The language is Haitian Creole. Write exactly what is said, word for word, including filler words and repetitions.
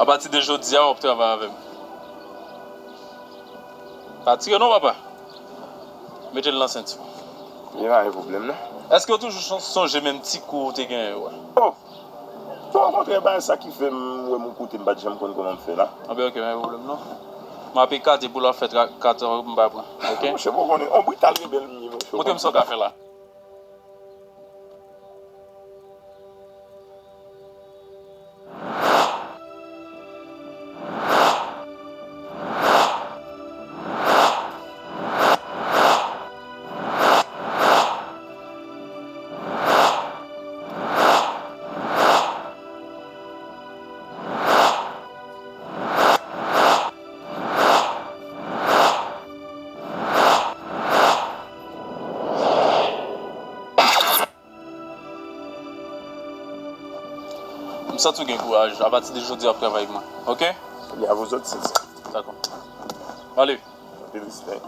Apati de jodi a, w ap travay avè m. Pa tire non, papa. Mete l nan senti w. Li pa gen pwoblèm, non. Èske w toujou son- sonje menm ti kou w te genyen yo a? Oh! Bon, okontrè, bagay sa ki fè m wè m kote m pa t janm konn kòman m fè la. Anben, ok, pa gen pwoblèm, non. M ap ekate pou l ap fè tra- katran m pa pran, ok? Monchè, bon, konnen, on brital rebèl m ye, monchè. Montre m sa w ka fè la. M santi w gen kouraj. Apati de jodi a, w ap travay ak mwen. Ok? Li a pou sòti, se sa. Dakò. Ale. Anpil respè.